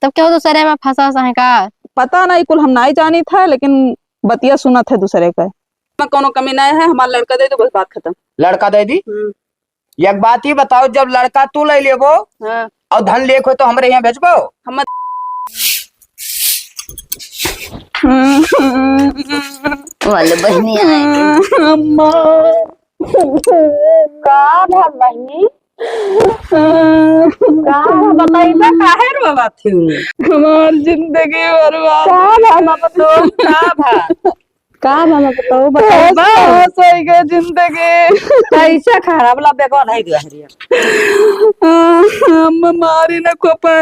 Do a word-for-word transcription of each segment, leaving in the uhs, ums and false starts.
तब केहू दूसरे में फंसा उसा है का? पता नहीं, कुल हम नहीं जानित है, लेकिन बतिया सुनत है दूसरे का। में कौनो कमी नहीं है, हमारा लड़का दे दो, बस बात खत्म। लड़का दे दी? हम्म। एक बात ही बताओ, जब लड़का तू ले लेबो हाँ। और धन लेके तो हमरे यहाँ भेजबो? हम वाले बहनी आए। अम्मा। का भा बहनी? का भा बताइबे, काहे रोवा थी? हमार जिंदगी बर्बाद। का भा, मामा तो? का भा? का भा, मामा तो? बताइबे। बस, बस, होइ गए जिंदगी। कैसे खराब लबे कौन है गहरिया? अम्मा मारी न को पे।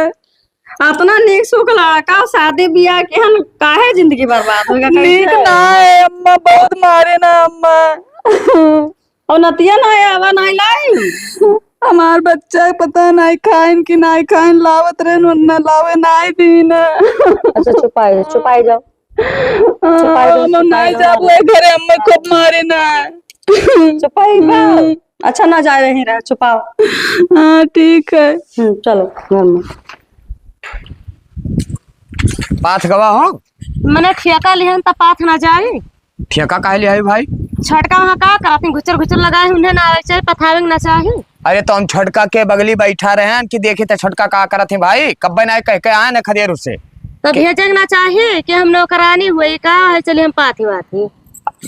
अतना नीक सुख लड़का, शादी बियाह के हन, काहे जिंदगी बर्बाद होइगा? कैसे? नीक ना है अम्मा, बहुत मारे ना अम्मा। और नतिया ना आवा, ना लाई। हमार बच्चा पता नहीं खाइन कि नहीं खाइन, लावत रहे न, ना लावे, नहीं दीन। अच्छा, छुपाई, छुपाई जाओ। छुपाई दो, हम छुपाई नहीं दो। जाबो ए घरे, अम्मा खूब मारे ना। छुपाई बा। हम्म। अच्छा, ना जाए, यहीं रह, छुपाओ। हाँ, ठीक है। हम्म, चलो घर में। पाथ गवा हो? मने ठेका लिहन त पाथ ना जाई। ठेका काहे लिहाई भाई? छोटका वहाँ का करत हैं, घुचर घुचर लगाए हैं, उन्हें ना आवे के चाही, पथावे के ना चाही। अरे तो हम छोटका के बगली बैठा रहे हैं कि देखी त छोटका का करत हैं भाई, कब्बे ना कह के आए ना खदेर उसे। तो भेजे के ना चाही कि हम नौकरानी हुई का है, चलिए हम पाथी वाथी।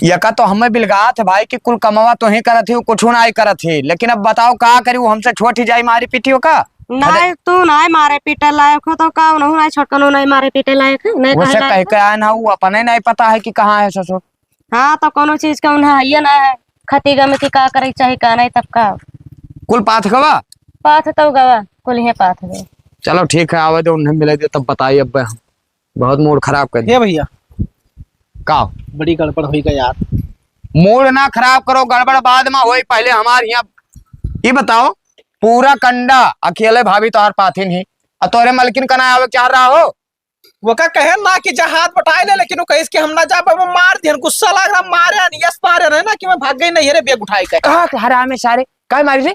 यका तो हमें बिलगात है भाई कि कुल कमवा तो ही करत ही, कुछ ना ही करत ही, लेकिन अब बताओ का करी, वो हमसे छोट ही जाई मारी पीटी हो का? नाय, तू नाय मारे पीटे लायक हो तो का, उनहु नाय छोटकनो नाय मारे पीटे लायक है, नाय उसे कहे कह लायक के है। आए ना, वो अपने नहीं पता है कि कहाँ है ससुर। हाँ, तो कोनो चीज का उन्हें हइये ना है, खती गम की का करे के चाही, का नहीं तब का। कुल पाथ गवा? पाथ तो गवा, कुल ही पाथ गवा। चलो ठीक है, आवे दो, उन्हें मिले दे, तब बताइए अब हम। बहुत मूड खराब कर दिया। हे भैया। का? बड़ी गड़बड़ होई गई यार। मूड ना खराब करो, गड़बड़ बाद में होई, पहले हमार यहाँ ई बताओ, पूरा कंडा अकेले भाभी तोहार पाथिन ही, आ तोरे मलकिन का ना आवे चाह रहा हो? वो का कहे ना कि जा हाथ बटाए ले, लेकिन वो कहिस कि हम ना जा पाबो, मार दिहन, गुस्सा लाग रहा, मारे, यस मारे रहे ना कि मैं भाग गई नहीं रे, बैग उठाए के। कहाँ के हरामे सारे? काय मारी रे?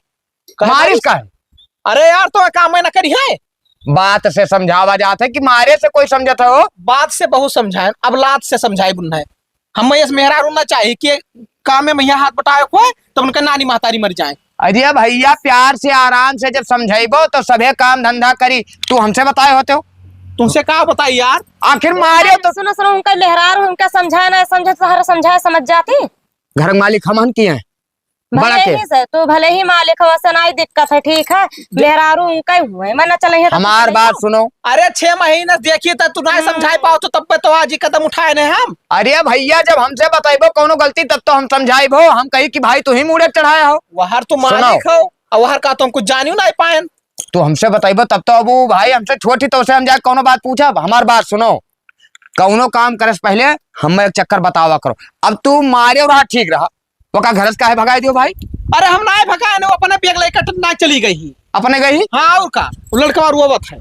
कहे मारिस मारिस? का है? अरे यार, तो काम में ना करी है। बात से समझावा जात है कि मारे से कोई समझत हो? बात से बहुत समझाए, अब लात से समझाए बुन्ना है। हम यस मेहरारू ना चाही कि काम में मैया हाथ बटाए को, तब उनका नानी महतारी मर जाए। अरे भैया, प्यार से आराम से जब समझाइबो तो सभे काम धंधा करी। तू हमसे बताए होते हो? तुमसे का बताई यार? आखिर मारे तो सुनो, सुनो, उनका मेहरारू उनका समझाए ना समझे, तो हर समझाए समझ जाती। घर मालिक हमहन की हैं। भले बड़ा के। ही से, तू भले ही मालिक हो, ऐसा नहीं दिक्कत है, ठीक है? मेहरारू उनका ही हुआ है, मैं ना चले है तो हमार चले बात जाओ। सुनो। अरे, छह महीने देखी त तू नहीं हम्म। समझाई पाओ तो तब पे तो आज ही कदम उठाए ने हम। अरे भैया, जब हमसे बताइबो कौनो गलती तब तो हम समझाइबो। हम कही कि भाई तू ही मूड़े चढ़ाया हो। वहर तू सुनो। मालिक हो, और वहर का तुम कुछ जानियो नहीं पाएन। तू हमसे बताइबो तब तो अब वो भाई हमसे छोटी तो उसे हम जाए कौनो बात पूछब। हमार बात सुनो, कौनो काम करे से पहले हमें एक चक्कर बतावा करो। अब तू मारे और ठीक रहा, ओका घर से काहे भगाए दियो भाई? अरे हम नाय भगाए, वो अपने बैग लेकर ना चली गई ही। अपने गई ही? हाँ, और का? वो लड़का रोवत है,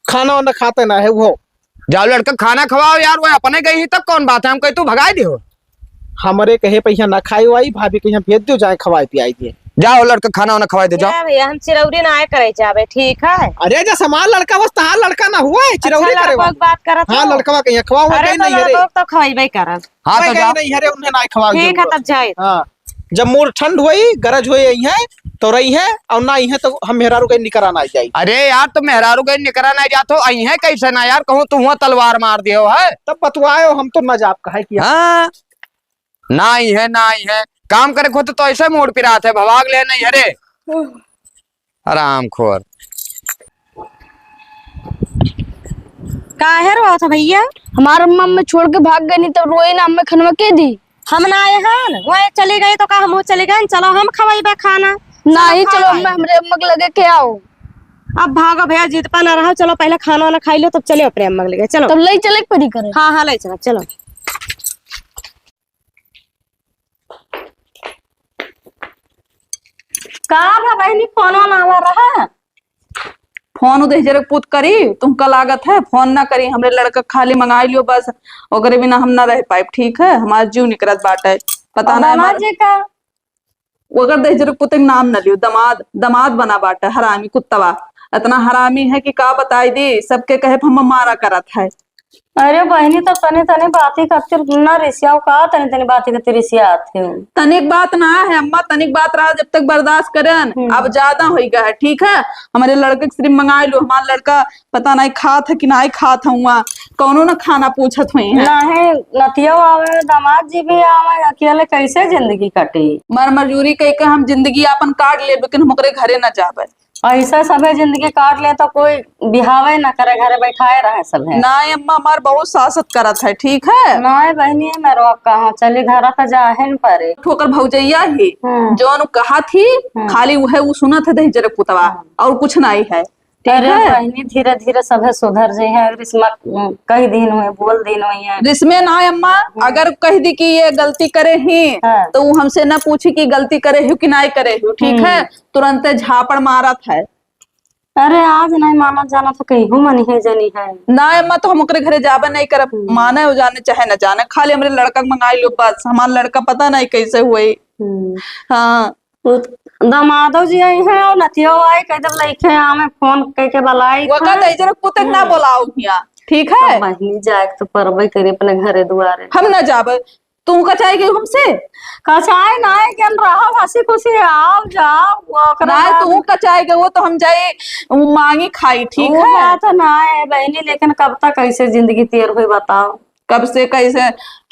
खाना वाना खाते ना है वो। जाओ लड़का खाना खवाओ यार, वो अपने गई ही तब कौन बात है, हम कही तू भगाए दियो। हमरे कहे पैसा ना खाए आई, भाभी के यहाँ भेज दियो, जाए खवाए पियाई दिए। जाओ लड़का खाना वाना खवाए दे, जाओ। क्या भैया, हम चिरौरी ना आए करे जावे, ठीक है? अरे जा सामान लड़का बस तहार लड़का ना हुआ है, चिरौरी अच्छा, करे लड़का वाला। बात करत हाँ, हो। लड़कवा के यहाँ खवाओ, अरे कहीं तो नहीं है रे। लड़का तो खवाई करब। हाँ, मैं तो कहीं जाओ। नहीं, अरे, उन्हें ना खवाओ ठीक है, जरूरत। तब जाए। हाँ, जब मूड ठंड हुई, गरज हुई, आई है तो रही है, और ना आई है तो हम मेहरारू कहीं निकरा ना जाई। अरे यार, तो मेहरारू कहीं निकरा ना जात हो, आई है कैसे ना यार, कहूँ तू हुआ तलवार मार दियो है। तब बतवाए हो, हम तो ना जाब कहे कि हाँ, ना आई है, ना आई है, काम करे खुद तो ऐसे मूड पिरात है, भवाग ले नहीं है रे। हरामखोर। काहे रोवत हो भैया? हमार अम्मा हमें छोड़ के भाग गई, नहीं तब रोई ना, हमें खनवा के दी। हम ना आए हन, वह चली गई तो का हम चली गए? चलो हम खवाइबे खाना। नहीं, चलो चलो, खाओ। अम्मा, हमरे अम्मा के लगे के आओ। अब भागो भैया, जिद पा ना रहो, चलो पहले खाना वाना खाई लो, तब चले अपने अम्मा के लगे, चलो। तब ले चले के पड़ी करे। हाँ, हाँ, ले चलो, चलो। का भा बहिनी, फोन वाला आवा रहा? फोन उदे जरे पूत करी, तुमका लागत है फोन ना करी। हमरे लड़का खाली मंगाई लियो बस, ओकरे बिना हम ना रह पाइब, ठीक है? हमार जीव निकरत बाटे, पता और नहीं दामाद हमार जी का? ओकर दहिजरे पुते के नाम न लियो, दमाद, दमाद बना बाटे, हरामी कुत्तवा। इतना हरामी है कि का बताई दी, सबके कहे हम मारा करत है। अरे बहिनी, तब तनी तनी बाती खातिर ना रिसियाओ का, तनी तनी बाती खातिर रिसियात है। तनिक बात ना है अम्मा, तनिक बात रहा जब तक बर्दाश्त करन, हम्म। अब ज्यादा होई गया है, ठीक है? हमरे लड़के के सिर्फ मंगाई लो, हमार लड़का पता नहीं खात है कि नहीं खात है, हुआ कौनो ना खाना पूछत हुई है। नहीं, नतियो आवे, दामाद जी भी आवे, अकेले कैसे जिंदगी कटी? मर मजूरी कई के हम जिंदगी आपन काट लेब, लेकिन हम ओकरे घरे ना जाबे। ऐसे सभे जिंदगी काट ले तो कोई बिहावे ना करे, घरे बैठाए रहे सभे। ना अम्मा, हमार बहुत सासत करत है, ठीक है? ना बहनी, मेरो अब कहाँ चली, घर का जाहे न परे। ठोकर भौजैया ही, हम्म। जौन कहा थी, हम्म। खाली उहे उ सुनत है दहिजरक पुतवा, हाँ। और कुछ नहीं है, ठीक अरे है? बहनी, धीरे धीरे सभे सुधर जइहे। रिश्मा, उम, कह दीन हुए, बोल दीन हुई है। रिश्मे ना अम्मा, हम्म। अगर कह दी कि ये गलती करे ही, हाँ। तो उ हमसे ना पूछी कि गलती करे ही कि नहीं करे ही, ठीक हम्म। है? तुरंते झापड़ मारत है। अरे, आज नहीं मानत जाना तो कहियो मनी है, जनी है। ना अम्मा, तो हम ओकरे घरे जाबे नहीं करब, हम्म। माने हो जाने चाहे न जाने, खाली हमरे लड़का के मंगाई लो बस। हमार लड़का पता नहीं कैसे हुए। हम्म। हाँ। उ दमादो जी आई हैं और नतियो आई, कह देब लइके आवे, फोन कह के बुलाई वो था। कहते जरा पुतक ना हम्म। बुलाओ हिया, ठीक है? अब बहिनी जाए के तो परबे करे अपने घरे दुआरे। हम ना जाबे। तू कचाई गई हमसे? कचाई नाई के हम रहब हँसी खुशी, आओ जाओ, वो ओकरा ना, बाद तू कचाई गई, वो तो हम जाई, वो मांगी खाई, ठीक वो है? बात ना है बहनी, लेकिन कब तक ऐसे जिंदगी तेर हुई बताओ? कब से कैसे?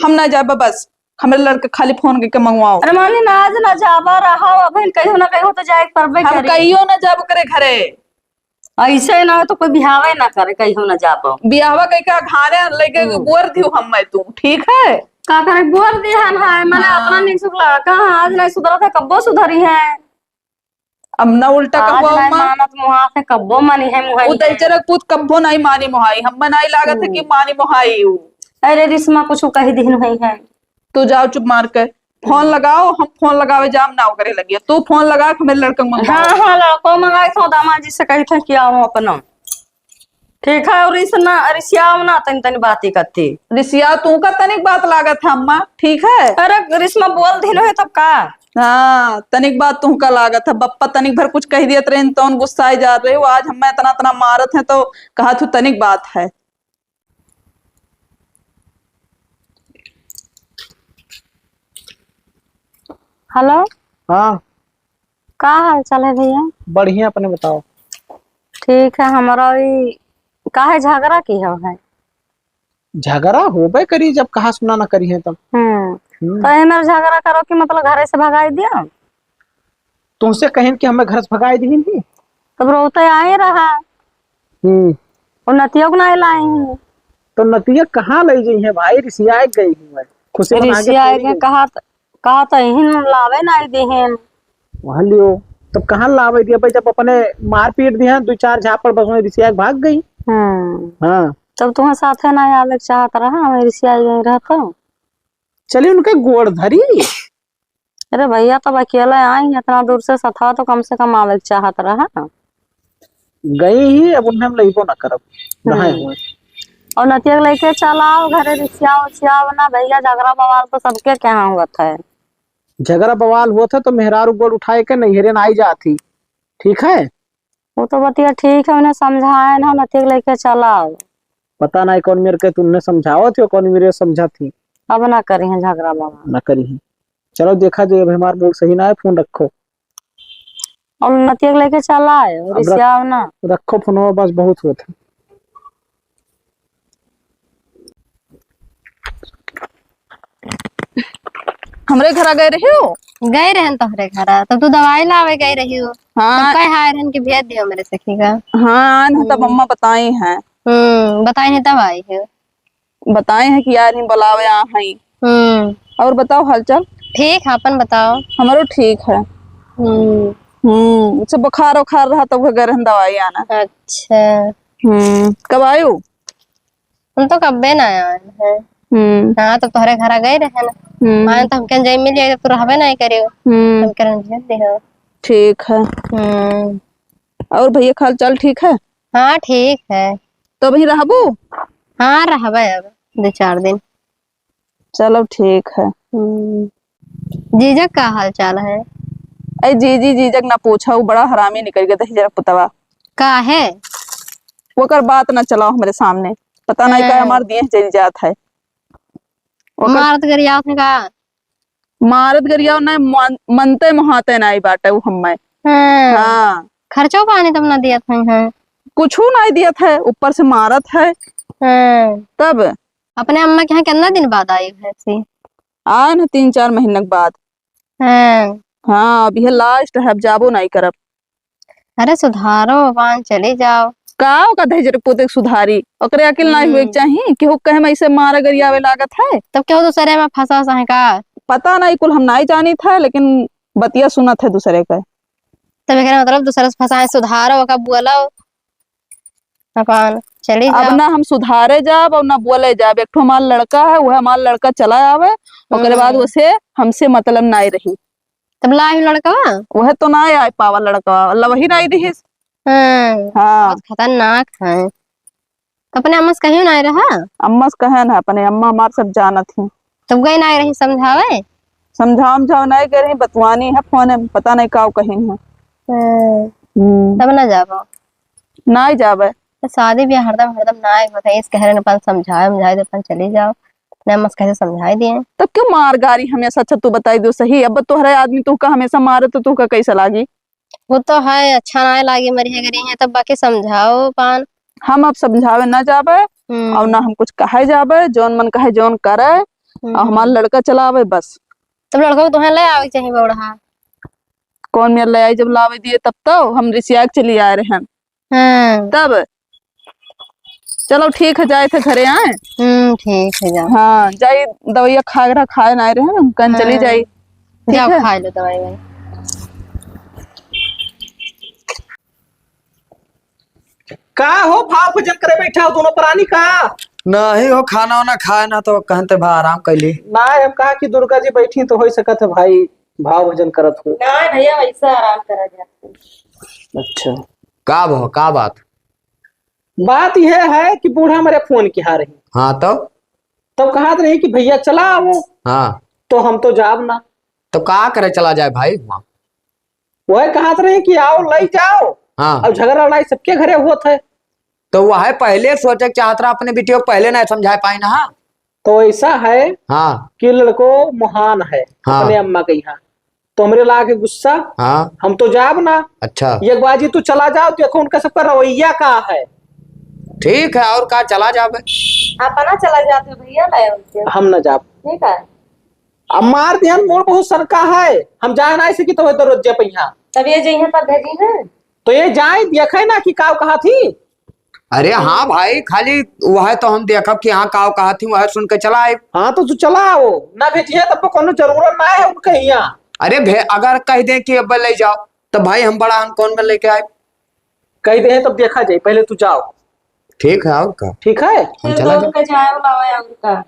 हम ना जाबे बस, हमरे लड़के खाली फोन करके मंगवाओ। अरे मालिन, आज ना जाबा रहा, अबहिन कहियो ना कहियो तो जाए के परबे हम करी। कहियो ना जाब ओकरे घरे। ऐसे ना हो तो कोई बिहावे ना करे, कहियो ना जाबो। बिहावा कह के घाने लेके हम्म। बोर दियो हम मैं तू, ठीक है? का करे बोर दिहन है, मने हाँ। अपना नहीं सुधरा, कहाँ आज नहीं सुधरा था, कब्बो सुधरी है। अब ना उल्टा आज कहबो नहीं अम्मा। मानत मुहा से कब्बो मानी है मुहाई उ है। तैचरक पूत कब्बो नहीं मानी मुहाई, हम नहीं लागत है कि हम्म। मानी मुहाई उ। अरे रिश्मा कुछ कह दिहन हुई है। तू जाओ चुप मार के। फोन हम्म। लगाओ, हम फोन लगावे जाम ना ओकरे लगिया। तू फोन लगा के हमरे लड़का के मंगवा। हाँ, हाँ, लड़को मंगाई तो दामाद जी से कही थे कि आओ अपना। ठीक है, और इस ना, रिसियाओ ना तनी तनी बाती करती। रिसिया तू का तनिक बात लागत है अम्मा, ठीक है? अरे रिश्मा बोल दिहन है तब का? हाँ, तनिक बात तू का लागत है। बप्पा तनिक भर कुछ कह दियत रहे, तौन गुस्साए जात रहे। वो आज हमें इतना इतना मारत है तो कहा तू तनिक बात है। हेलो। हाँ। का हाल चाल है भैया? बढ़िया, अपने बताओ। ठीक है, हमारा ई काहे झगड़ा की हो है? झगड़ा होबे करी, जब कहा सुना ना करी है तब। हम्म। हम्म। तो एमे झगड़ा करो कि मतलब घरे से भगाई दिया? तुमसे कहेन कि हमें घर से भगाई दीन ही। तब रोते आए रहा। हम्म। और नतियो को नहीं लाई ही। तो नतिया कहाँ ले गई है भाई? रिसिया गई हूँ मैं। खुशी मना के रिसिया चली के गई। कहा त-, कहा तो यही लावे नहीं देहेन। वहाँ लियो। तब कहाँ लावे दिया भाई, जब अपने मार पीट दिया, दो चार झापड़ बस वहीं रिसिया के भाग गई। हम्म। हाँ। तब तुम्हें साथे नहीं आवे के चाहत रहा, वहीं रिसिया गई रहता। चलिए उनके गोड़ धरी। अरे भैया, तब अकेले आई, इतना दूर से सथवा तो कम से कम आवे के चाहत रहा। गई ही, अब उन्हें हम लइबो ना करब, नहाए हम्म। हुए। और नतिया के लेके चलाओ घरे, रिसियाओ उसियाओ ना भैया, झगड़ा बवाल तो सबके के यहाँ होत है। झगड़ा बवाल होत है तो मेहरारू गोड़ उठाए के नैहरे ना आई जात ही, ठीक है? वो तो बतिया ठीक है, उन्हें समझाए ना, नतिया के लेके चलाओ। पता नहीं कौन मेर के तू उन्हें समझावत हो, कौन मेरे समझत ही। अब ना करी है झगड़ा बवाल। ना करी है। चलो देखा जाए, अब हमार मूड सही ना है, फोन रखो। और नतिया के लेके चला है, और अब रख-, रिसियाओ ना। रखो फोनवा, बस बहुत होत है। हमरे घरा गए रही हो? गए रहन तोहरे घरा, तब तू दवाई लावे गए रही हो। हाँ। तब कहे हाय रहन के भेज दियो मेरे सखी का। हाँ, ना तब हम्म। अम्मा बताई हैं। हम्म, बताई नहीं तब आई है। बताए हैं कि यार ही बुलावे आ हैं। हम्म। और बताओ हालचाल? ठीक है, अपन बताओ। हमरो ठीक है। हम्म। हम्म, अच्छा बुखार उखार रहा तब घर हम दवाई आना। अच्छा। हम्म, कब आयो? हम तो कब्बे ना आए हैं। हम्म। हाँ, तो तोहरे घर आ गए रहे ना। हम्म। आए तो हमके जाई मिल जाए, तो रहबे नहीं करे। हम्म। हमके रंजन दे हो। ठीक है। हम्म। और भैया का हालचाल ठीक है? हाँ, ठीक है। तो अभी रहबू? हाँ, रहबे अब दो चार दिन। चलो, ठीक है। हम्म। जीजा का हाल चाल है? अरे जीजी, जीजक ना पूछा, वो बड़ा हरामी निकल गया था, हिजरा पुतवा। काहे? ओकर बात ना चलाओ हमरे सामने। पता नहीं का हाँ। हमार देह जल जात है। ओकर मारत गरियावत है का? मारत गरियाव नहीं, मन-, मनते मोहाते नहीं बाटे उ हम्मे। हाँ। हाँ। खर्चो पानी तब ना दियत है, हाँ। कुछू नहीं दियत है, ऊपर से मारत है। हाँ। तब? अपने अम्मा के यहाँ कितना दिन बाद आई है सी? आए न तीन चार महीने के बाद। हाँ। हाँ, अब यह last है, अब जाबो नहीं करब। अरे सुधारो, बान चली जाओ। का ओका दहेजर पोते के सुधारी? ओकरे अकिल नाई हुए के हम्म। चाही? केहू कहे में ऐसे मारा गरियावे लागत है? तब केहू दूसरे में फंसा है का? पता नहीं, कुल हम नाई जानित है, लेकिन बतिया सुनत है दूसरे के। तब एकरे मतलब दूसरे से फंसाए, सुधारो, ओका बोलो। अपन चली अब जाओ। ना हम सुधारे जाब और ना बोले जाब। एक ठो हमार लड़का है, वह हमार लड़का चला आवे, ओकरे बाद हम्म। उसे हमसे मतलब नाई रही। तब लाए लड़कवा? वह तो नाई आए पावा लड़कवा, अल्लाह वही नाई दिहिस। हाँ, हाँ। बहुत खतरनाक है। तो अपने अम्मा से कहीं नाई रहा? अम्मा से कहे ना, अपने अम्मा हमार सब जानत ही। तब गई नाई रही समझावे? समझाव, समझाव नाई गए रही, बतवानी है फोन में, पता नहीं का कहिन है। हाँ। हम्म। तब ना जाबो। नाई जाबे। तो शादी ब्याह हरदम, हरदम नाई होत है, इस कहरे अपन समझाए, समझाए दे, अपन चली जाओ। अपने अम्मा से कैसे समझाए दिए। तब क्यों मार गारी हमेशा? अच्छा तू बताई दो सही, अब तोहरे आदमी तू का हमेशा मारे तो तू का कैसा लागी? वो तो है, अच्छा नाई लागी, मरिहे गरी है, तब बाकी समझाओ पान। हम अब समझावे ना जाबे हम्म। और ना हम कुछ कहे जाबे, जौन मन कहे जौन करे, हम्म। और हमार लड़का चलावे बस। तब लड़का को तोहे ले आवे के चाही बौड़हा। कौन मेर ले आई, जब लावे दिए तब तो हम रिसिया के चली आए रहे हैं। हाँ। तब चलो ठीक है, जाए थे घरे आए। हम्म, ठीक है, जाओ। हाँ, जाई दवाइया खा रहा, खाए ना आए रहे हैं, हम कन चली हाँ। जाई। ठीक जाओ, है? खा लो दवाई वाई। का हो, भाव भोजन करे बैठा हो दोनों प्राणी का? नहीं हो, खाना वाना खाए ना तो कहते भा आराम कैली। ना, हम कहा कि दुर्गा जी बैठी तो हो सकत है भाई, भाव भोजन करत हो। ना भैया, वैसे आराम करा जाता। अच्छा। का भो, का बात? बात यह है कि बूढ़ा मेरे फोन किहा रही। हाँ तो? तब कहत रही कि भैया चला आओ। हाँ। तो हम तो जाब ना। तो का करे चला जाए भाई वहाँ? वह कहत रही कि आओ, लई जाओ। हाँ। अब झगड़ा लड़ाई सबके घरे होत है। तो वह पहले सोचे के चाहत रहा, अपने बिटियों को पहले ना समझा पाए ना। हाँ। तो ऐसा है हाँ। कि लड़को महान है हाँ। अपने अम्मा के यहाँ। तो हमरे लागे गुस्सा, हाँ। हम तो जाब ना। अच्छा। एक बाजी तू चला जाओ, देखो उनका सबका रवैया का है। ठीक है, और का, चला जाबे। अपना चला जाते भैया, ले उनके। हम ना जाब। ठीक है। अब मार दिहन, मोर बहुत सनका है, हम जाए ना सकी तो दरवाजे पे यहाँ। तब ये जइहे तब भेजी है। तो ये जाए, देखे ना कि काव कहा थी। अरे हाँ भाई, खाली वह तो हम देखब कि हाँ काव कहा थी, वह सुन के चला आए। हाँ तो तू चला आओ, ना भेजिए तब तो कोनो जरूरत ना है उनके यहाँ। अरे भे-, अगर कह दे कि अब ले जाओ, तो भाई हम बड़ा हम कौन में लेके आए? कह दे तब देखा जाए, पहले तू जाओ। ठीक है, और का? ठीक है? हम फिर चला दौड़ जाओ। के जाए वाला है और का?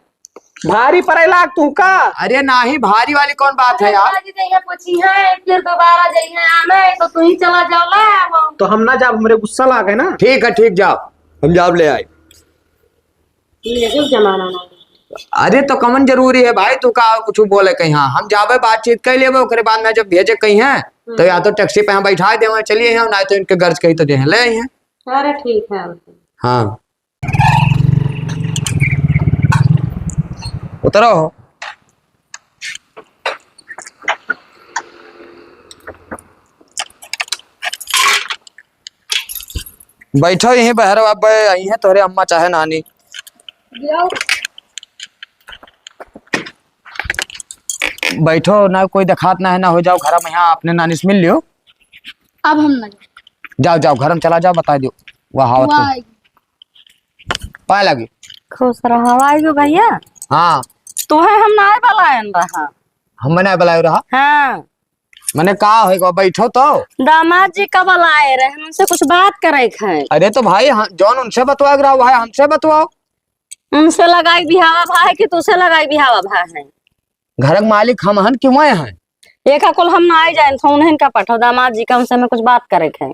भारी पड़े लाग तू का? अरे नाही, भारी वाली कौन बात है यार? अरे, जइहे पूछी है, फिर दोबारा जइहे आने, तो तू ही चला जाओ, ले आओ। तो हम ना जाब, हमरे गुस्सा लागे ना। ठीक है, ठीक, जाओ, हम जाब ले आए। ये सब जमाना ना। अरे, तो कमन जरूरी है भाई, तू का कुछ बोले कहीं? हाँ, हम जाबे, बातचीत कर लेबे, ओकरे बाद में जब भेजे कहीं है, तो हम्म। या तो टैक्सी पे यहाँ बैठा देवे, चलिए यहाँ, ना तो इनके गर्ज कहीं तो जे हैं, ले आई हैं। अरे, ठीक है। हाँ। उतरो। बैठो यहीं बहरो, अब आई हैं तोहरे अम्मा चाहे नानी। बैठो ना, कोई देखात ना है, ना हो जाओ घर में, यहाँ अपने नानी से मिल लियो। अब हम ना जाओ। जाओ, जाओ, घर में चला जाओ, बता दो। वाह, आवत वाह। है। पाए लागी। खुश रहो। आइगो भैया। हाँ। तोहे हम नाय बलायन रहा। हम नाय बलायो रहा? हाँ। मने का होइगो, बैठो तो। दामाद जी का बलाए रहे, उनसे कुछ बात करे के है। अरे तो भाई, हाँ, जौन उनसे बतवाए के रहा, वह हमसे बतवाओ। उनसे लगाई बिहावा भा है कि तुसे लगाई बिहावा भा है? घर के मालिक हम हन कि वह हैं? एका कुल हम ना आए जाए, तो उन्हें का पठाओ, दामाद जी का उनसे हमें कुछ बात करे के है।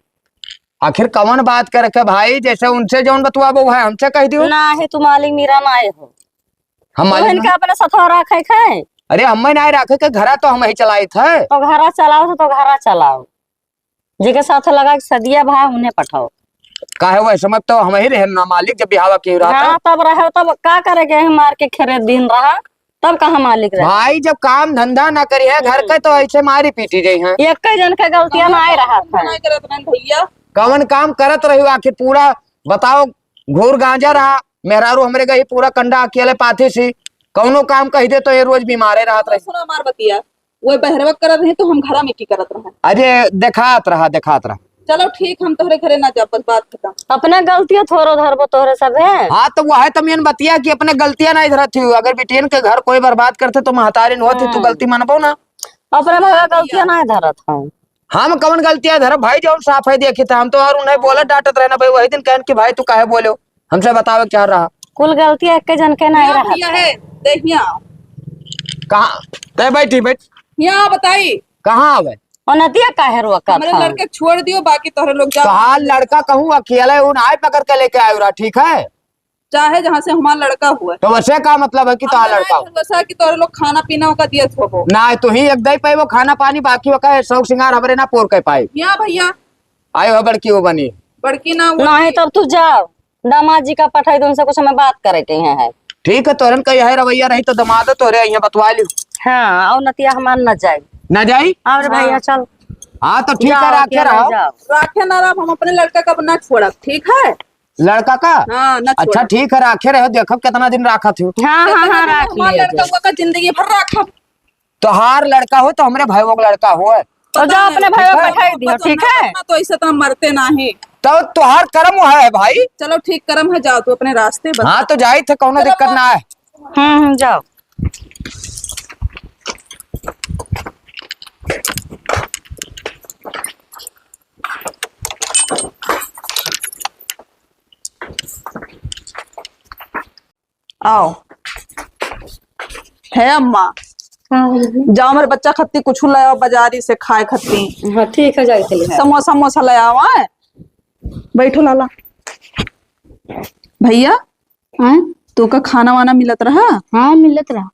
आखिर कवन बात करे के भाई? जैसे उनसे जौन बतवाबो है, हमसे कह दियो। ना है, तू मालिक मेरा ना आए हो। हम मालिक उन्हें ना का अपने सथवा रखे के है? अरे, हमें ना रखे के, घरा तो हम ही चलाइत है। तो घरा चलाओ, तो, तो घरा चलाओ। जेके साथ लगा के सदिया भा, उन्हें पठाओ। काहे वैसे मत तो हम ही रहे ना मालिक, जब बिहावा के रहा हाँ, था। तब रहे, तब का करे गए हैं, मार के खेरे दिन रहा, तब कहाँ मालिक रहे? भाई, जब काम धंधा ना करी है घर हम्म। के, तो ऐसे मारी पीटी जाई हैं। एक ही जन के गलतियां ना आए रहा था। नहीं करत रहन भैया। कवन काम करत रही हो आखिर? पूरा बताओ, घूर गांजा रहा, मेहरारू हमरे गई पूरा कंडा अकेले पाथी सी, कौनो काम कही दे तो ये रोज बीमारे रहत रही। सुना हमार बतिया, वो बहरवा करत रहे तो हम घरा में की करत रहे। अरे देखात रहा, देखात रहा। चलो ठीक, हम तोहरे घरे ना जाब, बस बात खत्म। अपना गलतियां थोड़ो धरबो तोहरे सब है। हाँ, तो वह है तमियन बतिया कि अपने गलतियां नहीं धरत थी। अगर बिटियन के घर कोई बर्बाद करते तो महतारिन होती, तू हम्म। गलती मानबो ना। अपने भैया गलतियां नहीं धरत हम। हम कवन गलतियां धरब भाई, जौन साफ है देखी था। हम तो और उन्हें बोलत डांटत रहे ना भाई, वही दिन कहन कि भाई तू काहे बोलो, हमसे बतावे क्या रहा। कुल गलतियां एक जन के नहीं रहा। भैया है, देखिया। कहाँ? तय बैठी, बैठ। यहाँ बताई। कहाँ आवे? ओ नतिया काहे रोकत हमरे है? लड़के छोड़ दियो, बाकी तोहरे लोग जाओ। तोहार लड़का कहूँ अकेले, उ नाय पकड़ के लेके आयो रहा, ठीक है? चाहे जहाँ से हमार लड़का हुए। तो वैसे का मतलब है कि तोहार लड़का हो? वैसा कि तोहरे लोग खाना पीना ओका दियत होबो। ना, तू ही एक दई पे वो खाना पानी, बाकी ओका शौक सिंगार हमरे ना पोर के पाई। या भैया। आयो है बड़की वो बनी। बड़की ना वो नहीं, तब तू जाओ। दामाद जी का पठाई दो, उनसे कुछ हमें बात करे के है। ठीक है, तोरन का यह रवैया रही तो दामाद तोरे यहाँ बतवा लियो। हाँ, और नतिया हमार न जाए। न जाई? और भैया हाँ। चल। हाँ, तो ठीक है, जाओ, राखे अकेला रहो। जाओ। राखे ना रहो, हम अपने लड़का का ना छोड़ब, ठीक है? लड़का का? हाँ, ना अच्छा, छोड़ब। ठीक है, राखे रहो, देखब कितना दिन राखत हो। हाँ, हाँ, कितना हाँ, दिन राख हमार लिए लड़का जाए। हुआ का जिंदगी भर राखब। तोहार लड़का हो तो हमरे भाईवा का लड़का हो। तो जाओ अपने भाईवा का पठाई दियो, ठीक है? तो ऐसे तो हम मरते नाही। तो तोहार करम है भाई। चलो ठीक, करम है, जाओ तू अपने रास्ते बस। हाँ, तो जाई थे, कौनो दिक्कत ना है। हम्म, हम्म, जाओ। आओ। हे अम्मा, हाँ, दीदी। जाओ, मेरे बच्चा खत्ती कुछ ले आओ बाजारी से खाए खत्ती। हाँ, ठीक है, जाए चले। समोसा, समोसा ले आओ, आए। बैठो लाला। भैया, हाँ? तोका खाना वाना मिलत रहा? हाँ, मिलत रहा।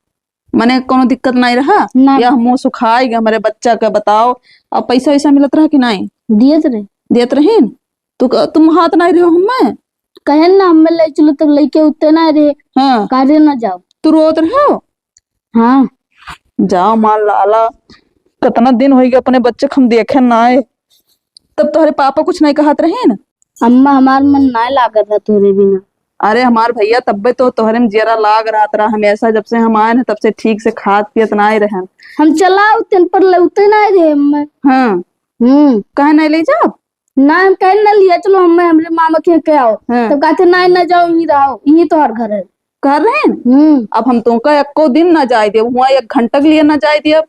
मने कोनो दिक्कत नाई रहा? ना। या मुँह सुखाई गए हमरे बच्चा का, बताओ। अब पैसा वैसा मिलत रहा कि नाई? दियत रहे। दियत रहीन? तू क-, तुम हाथ नाई रहो हमें? कहेन ना, हमें ले चलो, तब लइके उत्ते ना रहे। हाँ। कारे ना जाओ। तू रोत रहो? हाँ। जाओ मार लाला, कितना दिन होइगे अपने बच्चे के हम देखे ना आए। तब तोहरे पापा कुछ नहीं कहत रहे न? अम्मा, हमार मन ना लागत है तोहरे बिना। अरे हमार भैया, तब्बे तो तोहरे में जियरा लाग रहत रहा हमेशा, जब से हम आए न तब से ठीक से खात पियत ना आए रहन। हम चला उतन पर लौटे ना रहे अम्मा। हाँ। हम्म। कहे नहीं ले जाब? ना, हम कहे ना लिया, चलो हमें हमरे मामा के यहाँ के आओ। हाँ। तब कहते, "नहीं, ना जाओ, यहीं रहो, यहीं तोहर घर है।" घर रहे न? हम्म। अब हम तुमका एको दिन ना जाए देब, हुआ एक घंटा के लिए ना जाए देब।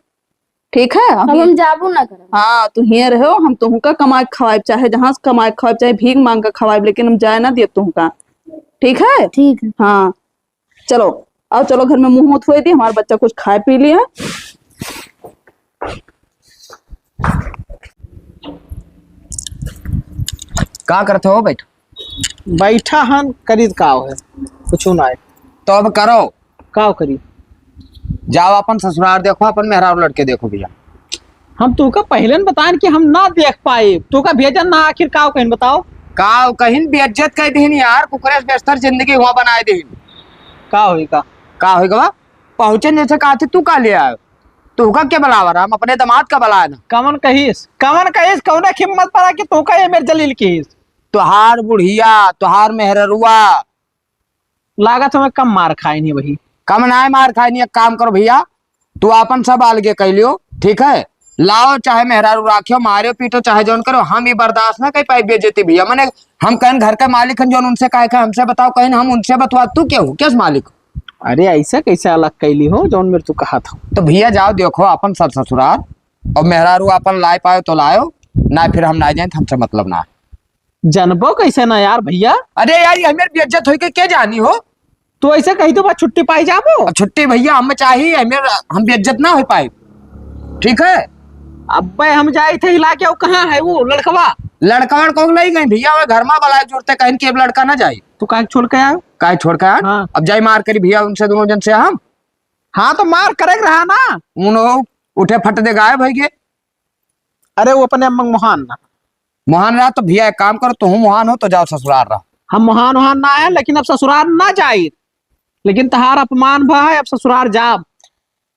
ठीक है? अब अभी हम जाबो ना करब। हाँ, तू हियाँ रहो, हम तुमका कमाए के खवाएब, चाहे जहाँ से कमाए के खवाएब, चाहे भीख मांग के खवाएब, लेकिन हम जाए ना देब तुमका। ठीक है? ठीक है। हाँ। चलो, आओ, चलो घर में मुँह हाथ धोए दी, हमारा बच्चा कुछ खाए पी लिया। का करत हो? बैठो। बैठा हन, करीत का है? कुछ ना है। तो अब करो। का करी? जाओ अपन ससुराल देखो, अपन मेहरारू लड़के देखो भैया। हम तोका पहले न बताएन कि हम ना देख पाए, तोका भेजन ना, आखिर का कहिन बताओ? का कहिन, बेइज्जत कर दीन यार, कुकरेश बेस्तर जिंदगी हुआ बनाए दीन। का होई का? का होई का? पहुँचन जैसे कहा थे, तू का ले आयो? तोका के बुलावा रहा, हम अपने दामाद का बुलाए ना। कवन कहिस, कवन कहिस, कौने हिम्मत पड़ा कि तोका ये मेरे जलील कहिस? तोहार बुढ़िया, तोहार मेहररुआ, लागत हमें कम मार खाए नहीं वही। कम नाय मार खाए नहीं, एक काम करो भैया, तू आपन सब अलगे कह लियो, ठीक है? लाओ चाहे मेहरारू राखियो, मारियो पीटो चाहे जौन करो, हम ये बर्दाश्त ना कर पाए बेइज्जती भैया। मने हम कहन घर के मालिक हन जौन उनसे कहे के हमसे बताओ, कहीं हम उनसे बतवा, तू क्या हो, किस मालिक? अरे ऐसे कैसे अलग कैली हो जौन मेरे तू कहा था? तो भैया जाओ देखो आपन सब ससुराल और मेहरारू आपन लाए पायो तो लायो, ना फिर हम ना जाए, हमसे मतलब ना है। जनबो कैसे ना यार भैया? अरे यार, ये हमें बेइज्जत होई के के जानी हो? तू ऐसे कही तो बस छुट्टी पाई जाबो। अब छुट्टी भैया हमें चाहिए, हमें, हम बेइज्जत ना हो पाए, ठीक है? अब्बे हम जाए थे हिला के, वो कहाँ है वो लड़कवा? लड़कवा को नहीं गए भैया, वो घर में बलाए जोड़ते कहीं के अब लड़का ना जाए। तू काहे छोड़ के आयो? काहे छोड़ के आयो? हाँ। अब जाए मार करी भैया उनसे दोनों जन से हम। हाँ तो मार करे रहा ना। उन्हों उठे फट दे गायब हो गए। अरे वो अपने अम्मा मोहन ना। मोहान रहा तो भैया एक काम करो, तुहू मोहान हो तो जाओ ससुरार रहो। हम मोहान वहान ना है, लेकिन अब ससुरार ना जाई, लेकिन तहार अपमान भा है, अब ससुरार जाब।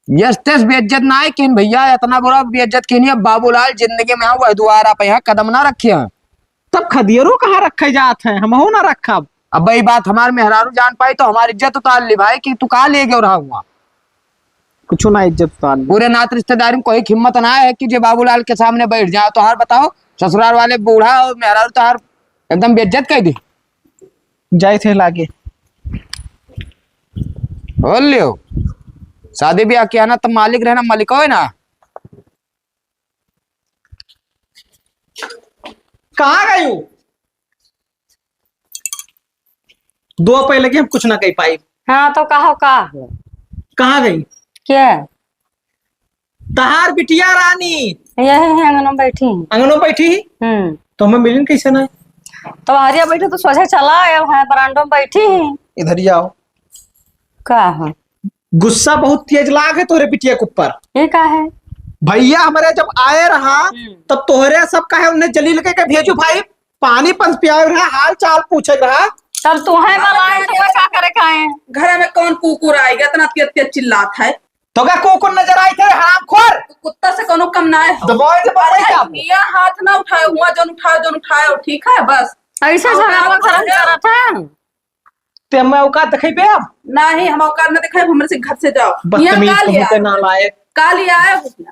यस तेस बेइज्जत ना है किन भैया, इतना बुरा बेइज्जत किन, अब बाबूलाल जिंदगी में वह दुआरा पे यहाँ कदम ना रखे हैं। तब खदियरो कहाँ रखे जात है, हमहू ना रखब। अब वही बात हमार मेहरारू जान पाई तो हमारी इज्जत उतार ली भाई कि तू कहाँ ले गयो रहा हुआ। कुछ ना इज्जत उतार ली। पूरे नात रिश्तेदारी में कोई हिम्मत ना है कि जे बाबूलाल के सामने बैठ जाओ। तो हार बताओ, ससुराल वाले बूढ़ा और मेहरारू तो हार एकदम बेइज्जत कर दी। जाए थे लागे। बोल लियो, शादी ब्याह किया ना तो मालिक रहना, मालिक हो ना। कहाँ गई हूँ? दो पहले की हम कुछ ना कह पाई। हाँ, तो कहो का हो? कहाँ गई? क्या? तहार बिटिया रानी। यही है, अंगनों बैठी है। अंगनों बैठी ही? हम्म। तो हमें मिलिन कैसे ना? तो आर्या बैठे तो सोझे चला आया है, बरांडो में बैठी ही। इधर ही आओ। का है? गुस्सा बहुत तेज लाग है तोरे बिटिया के ऊपर। ये का है? भैया हमारे जब आए रहा, हम्म। तब तोहरे सब कहे उन्हें जलील के, के भेजू भाई, पानी पंच पियावे रहा, हाल चाल पूछे रहा। तब तू है बलाए तो का करे खाए? घर में कौन कुकुर आएगा, इतना तेज तेज चिल्लात है? तो का कुकुर नजर आई थे, हरामखोर? तू कुत्ता से कोनो कम ना है। दबाए दे, अरे, बबाए का? मियाँ हाथ ना उठाए हुआ, जौन उठाए, जौन उठाए, ठीक है, बस। ऐसे और झगड़ा आप करत है? ते मैं औकात दिखाई पे अब? नहीं, हम औकात ना दिखाए, हमरे से घर से जाओ। यहाँ बदतमीज का लिया? कहूँ के नालायक। का लिया है उसने?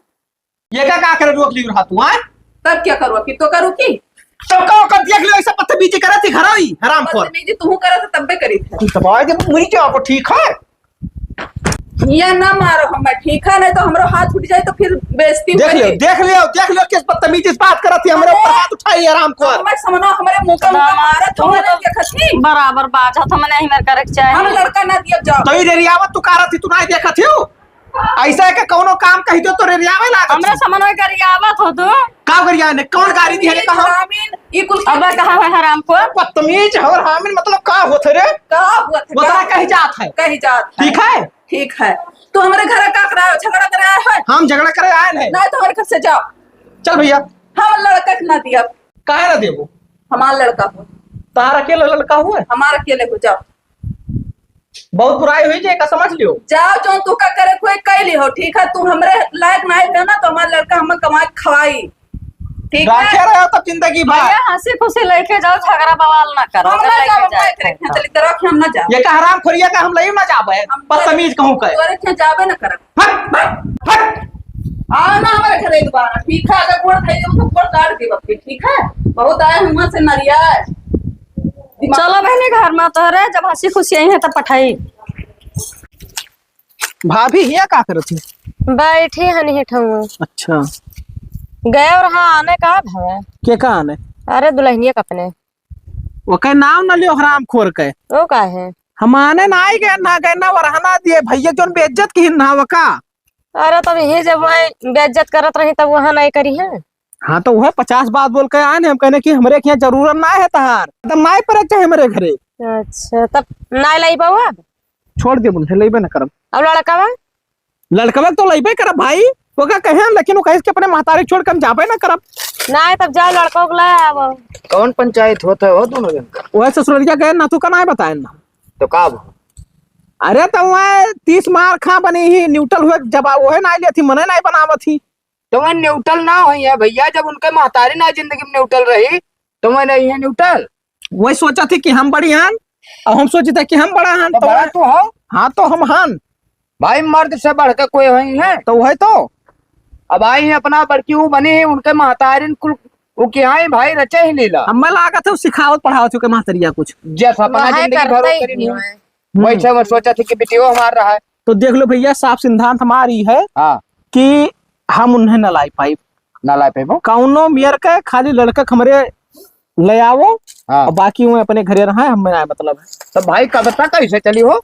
ये का, का करे रोक ली रहा तू, आय? तब क्या करूँ कि तो करूँ की? तब का औकात देख लियो, ऐसा बदतमीजी करत ही घर आई, हरामखोर। बदतमीजी तू करे तो तब्बे करी थे। तू दबाए दे, मुरी जाओ, ठीक है? ये ना मारो हमें, ठीक है? नहीं तो हमरो हाथ उठ जाए तो फिर बेइज्जती देख लियो, होई। देख लियो, देख लियो, किस बदतमीजी से बात करत ही, हमरे अरे, ऊपर हाथ उठाई, हरामखोर। हमें समझो, हमरे मुंह का मुंह मारत हो, तू नहीं तो देखत ही। बराबर बात है, तो मने ही मेरे करे के चाही। हम लड़का ना दिया जाओ। तो ही रेरियावत तू कारत ही, तू नहीं देखत ही। ऐसा है कि कौनो काम कही दो तो रेरियावे लागत हमरे ही। समन्वय करियावत हो तू। का करिया ने? कौन गाड़ी दिया ने कहा? हरामीन, ई कुल अब कहा है हरामखोर? बदतमीज और हरामीन मतलब का होत रे? का होत है? वो का? तरह कही जात है। कही जात है। ठीक है? ठीक है। तू हमरे घर का करायो, झगड़ा करे आए है? हम झगड़ा करे आए हैं। नहीं तो हमरे घर से जाओ। चल भैया। हम लड़का के ना दिया। काहे ना देबो? हमार लड़का हो। तार अकेले लड़का हुए? हमार अकेले हो, जाओ। बहुत बुराई हुई जे, का समझ लियो। जाओ, जौन तू का करे कोई कह ली हो, ठीक है? तू हमरे लायक नहीं रहे ना, तो हमार लड़का हमें कमा के खवाई, ठीक है? रखे रहो तब जिंदगी भर। भैया, हंसी खुशी लेके जाओ, झगड़ा बवाल ना करो। हम अगर ना लेके जाओ, जाए मैं तो। करे, चली तरह हम ना जाओ। ये का हराम खोरिया का हम लई ना जाबे, हम बदतमीज कहूँ का। तोरे के जाबे ना करब। हट, हट, हट। आओ ना हमारे घरे दोबारा, ठीक है? अगर गोड़ खाई देबो तो गोड़ काट देबो फिर, ठीक है? बहुत आए हुआ से नरिया है। दिमाग चलो बहनी घर में तोहरे, जब हंसी खुशी आई है तब पठाई। भाभी हिया का करत ही? बैठी हनी हेठवा। अच्छा। गए और हाँ आने का भवे? के का आने? अरे दुल्हनिया का अपने। ओके नाम न लियो हराम खोर के। वो का है? हम आने ना आई गए, ना गए, ना वरहना दिए, भैया जोन बेइज्जत की ना वका। अरे तब यही जब वहाँ बेइज्जत करत रही तब वहाँ नहीं करी है। हाँ तो वह पचास बात बोल के आए हैं, हम कहने की हमरे के यहाँ जरूरत ना है तहार, एकदम ना पड़े चाहे हमरे घरे। अच्छा तब ना लाई पाओ अब? छोड़ दे बुन, लेबे ना करब। अब लड़का बा? लड़कवा के तो लइबे करब भाई, ओका कहे, लेकिन वो कहे कि अपने महतारी छोड़ के हम जाबे ना करब। ना, तब जाओ लड़का को ले आवो। कौन पंचायत होत है हो दोनों जन का? वह ससुरलिया गए ना, तू का ना बताए ना। तो का अब? अरे तो वह तीस मार खा बनी ही, न्यूट्रल हुए, जब आ-, वह ना लिया थी, मने ना बनावत ही। तो वह न्यूट्रल ना होई है भैया, जब उनके महतारी ना जिंदगी में न्यूट्रल रही, तो वह नहीं है न्यूट्रल। वही सोचा थी कि हम बड़ी हन, और हम सोचे थे कि हम बड़ा हन, तो तो बड़ा वह तू हो। हाँ, तो हम हन। भाई, मर्द से बढ़ के कोई होई है? तो वही तो। अब आई है अपना बड़की, वो बनी है, उनके महतारिन कुल, वो क्या है भाई, रचे ही लीला। हमें लागत है, वो सिखावत पढ़ावत चुके महतरिया कुछ। जस अपना वहे जिंदगी करते भरो ही करी नहीं। हम्म। वैसे वो सोचा थी कि बिटियो हमार रहा है। तो देख लो भैया, साफ सिद्धांत हमारी है हाँ। कि हम उन्हें न लाई पाई। ना ला पेबो। कौनो मेर के खाली लड़का के हमरे ले आवो, हाँ। और बाकी वो अपने घरे रहा है, हमें ना मतलब है। तो भाई, कब तक ऐसे चली हो?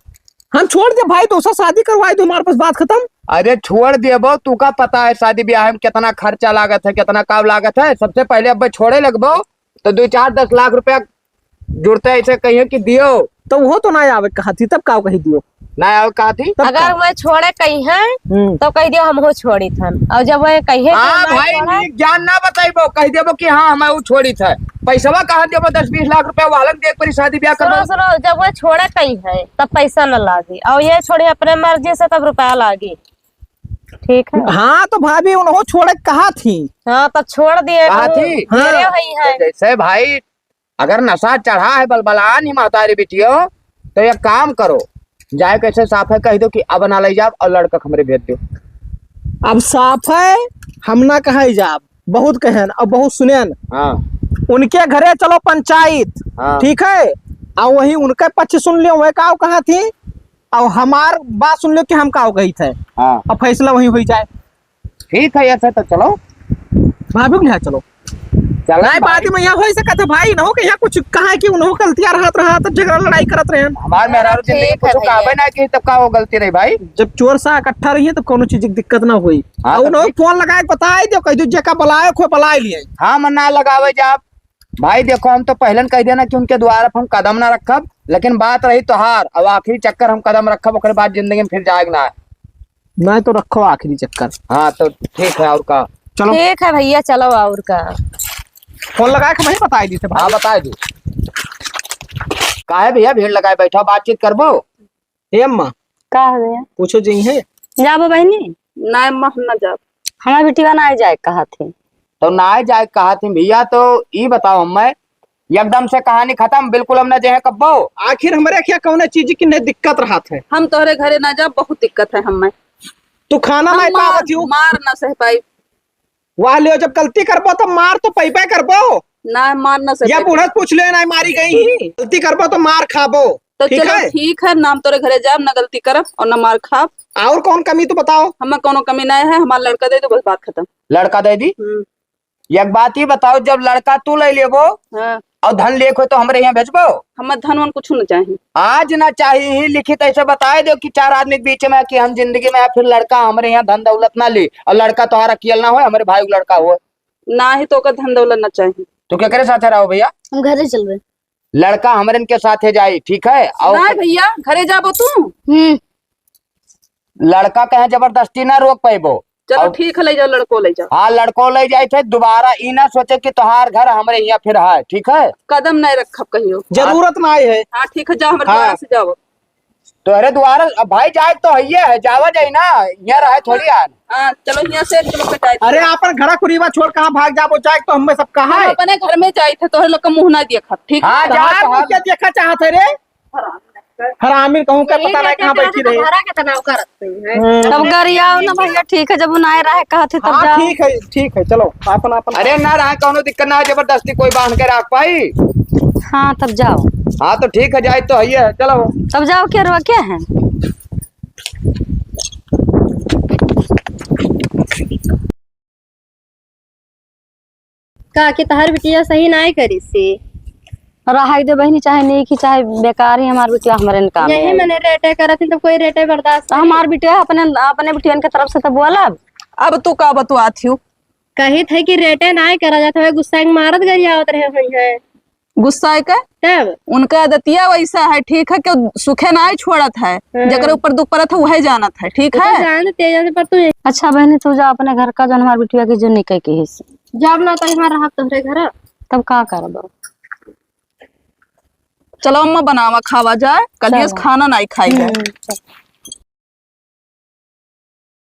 हम छोड़ दे भाई, दूसरा शादी करवाई दो, हमारे पास बात खत्म। अरे छोड़ देबो, तू का पता है शादी ब्याह में कितना खर्चा लागत है, कितना काव लागत है। सबसे पहले अब छोड़े लगबो तो दो चार दस लाख रुपया जुड़ते ऐसे कहिए कि दियो। तो वो तो ना आवे कहा थी, तब का कही दियो? ना आवे कहा थी? तब अगर का? वह छोड़े कही है, हम्म। तो कही दियो हमहू छोड़ी थन। और जब वह कही है कि हाँ ना भाई, छोड़ा, नीक जान ना बताइबो, कही देबो कि हाँ, हमें वो छोड़ी था। पैसवा कहाँ देबो? दस बीस लाख रुपया वालन देख पर शादी ब्याह सुनो, करबो। सुनो, जब वह छोड़े कही है, तब पैसा न लागी। और ये छोड़ी अपने मर्जी से, तब रुपया लागी। ठीक है। हाँ, तो भाभी उन्हों छोड़े कहा थी। हाँ, तब छोड़ दिए, कहा कहूँ थी? मेरे हाँ। वही है। तो जैसे भाई, अगर नशा चढ़ा है बलबलान ही महतारी बिटियो, तो एक काम करो, जाए कैसे साफ है कह दो कि अब ना ले जाओ और लड़का हमरे भेज दो। अब साफ है, हम ना कहे जाब, बहुत कहन और बहुत सुनेन। हाँ। उनके घरे चलो पंचायत, हाँ। ठीक है, और वही उनके पक्ष सुन लियो, वह का कहा थी, और हमार बात सुन लियो कि हम का कही थे, हाँ। और फैसला वही हो जाए। ठीक है, ऐसे तो चलो। भाभी के यहाँ चलो। चलो नहीं, भाई। बाद में यहाँ हो सकत है भाई, ना हो कि यहाँ कुछ कहा है कि उन्हों गलतियाँ रहत रहा, तब झगड़ा लड़ाई करत रहे। हमार मेहरारू जिंदगी ठीक है कुछ भैया। कहबे ना कि तब का वो गलती रही भाई। जब चोर सा इकट्ठा रही है, तब कोनो चीज की दिक्कत ना हुई। हाँ, और तो उन्हों ठीक। फोन लगाए के बताए दो, कह दो जेका बुलाए को बुलाए लिए। हाँ, मन ना लगावे जाब। भाई देखो, हम तो पहले न कह देना कि उनके द्वारा हम कदम ना रखब, लेकिन बात रही तोहार, अब आखिरी चक्कर हम कदम रखब, ओकरे बाद जिंदगी में फिर जाएग ना। नहीं तो रखो आखिरी चक्कर। हाँ, तो ठीक है, और का? चलो। ठीक है भैया, चलो, और का? फोन लगा के वहीं बताई दी थे भाई। हाँ, बताई दी। काहे भैया भीड़ लगाए बैठा, बातचीत करबो? ए अम्मा। का है भैया? पूछो जी है। जाबो बहनी? ना अम्मा, हम ना जाब। हमार बिटिया ना जाए कहा थी। तो ना जाए कहा थी भैया, तो ई बताओ हमें, एकदम से कहानी खत्म, बिल्कुल हम ना जे हैं कब्बो। आखिर हमरे क्या कौनो चीज की नहीं दिक्कत रहत है? हम तोहरे घरे ना जाब, बहुत दिक्कत है हमें। तू खाना हम नहीं मार, पावत हूँ। मार ना सह पाई। वाह लियो, जब गलती करबो तो मार तो पैबे करबो। ना, मार ना सह या पाई। बूढ़ा से पूछ ले, ना मारी गई ही। गलती करबो तो मार खाबो। तो ठीक चलो है? ठीक है, ना हम तोरे घरे जाब, ना गलती करब और ना मार खाब। और कौन कमी तू बताओ? हमें कौनो कमी नहीं है, हमारा लड़का दे दो, बस बात खत्म। लड़का दे दी? हम्म। एक बात ही बताओ, जब लड़का तू ले लेबो हाँ। और धन लेके तो हमरे यहाँ भेजबो? हमें धन वन कुछ न चाही। आज ना चाही ही, लिखित ऐसे बताए दो कि चार आदमी के बीच में कि हम जिंदगी में फिर लड़का हमरे यहाँ धन दौलत ना ली और लड़का तोहार अकेल ना हो, हमरे भाई का लड़का हो। ना ही तो ओकर धन दौलत ना चाही। तू केकरे साथे रहो भैया? हम घरे चलबे। लड़का हमरन के साथे जाई, ठीक है? और ना भैया, घरे जाबो तू? हम्म। लड़का कहे जबरदस्ती ना रोक पाइबो। चलो और ठीक है, ले जाओ, लड़को ले जाओ। हाँ, लड़को ले जाए थे, दोबारा ई ना सोचे कि तोहार घर हमरे यहाँ फिर है, ठीक है? कदम नहीं रखब कहियो। जरूरत ना है। हाँ, ठीक है, जाओ, हमरे हाँ। द्वारा से जाओ। तोहरे द्वारा, अब भाई जाए तो हइये है, जावा जाई ना, यहाँ रहे थोड़ी आन। हाँ, चलो यहाँ से चलो कटाई। अरे, आपन घरा कुरीवा छोड़ कहाँ भाग जाबो, जाए तो हमें सब कहा हम है। अपने घर में जाई थे, तोहरे लोग का मुँह ना देखब, ठीक है? हाँ, जाए तो हम हम क्या देखा चाहत है रे? हरामी कहूँ का यही पता नहीं देखा कहाँ चाहत बैठी है, रही। तुम्हारा के तनाव करत नहीं है। हम्म। तब गरियाओ ना भैया, ठीक है, जब उनाए रहे कहा थे तब हाँ, जाओ। ठीक है, ठीक है, चलो, आपन, आपन। अरे ना रहा, कौनो दिक्कत ना है, जबरदस्ती कोई बांध के रख पाई। हाँ, तब जाओ। हाँ, तो ठीक है, जाए तो हइये है, चलो। तब जाओ, क्या रवा क्या है? का कि तहार बिटिया सही नाय करिस से। रहाई दे बहिनी, चाहे नीक ही, चाहे बेकार ही, हमार बिटिया हमरे न काम यही है। मने रेटे करत ही, तब कोई रेटे बर्दाश्त तो नहीं। हमार बिटिया अपने, अपने बिटियन के तरफ से तो बोलब। अब तू का बतुआत हियो? कहित है कि रेटे नाय करा जात हवे, गुस्सा के मारत गरियावत रहे हुई है। गुस्सा के? तब? उनका आदतिया वैसा है, ठीक है, कि सुखे नाय छोड़त है, हाँ। जेकरे ऊपर दुख पड़त है, वही जानत है, ठीक तो है? जान दे, तेजा से पर तू अच्छा बहनी, तू जा अपने घर का, जो हमार बिटिया की जो निके की हिस्से। जब ना तो यहाँ रहब तोहरे घर। तब का करब? चलो अम्मा, बनावा, खावा जाए, कल चलो। खाना नाय खाई जाए। हम्म, चलो।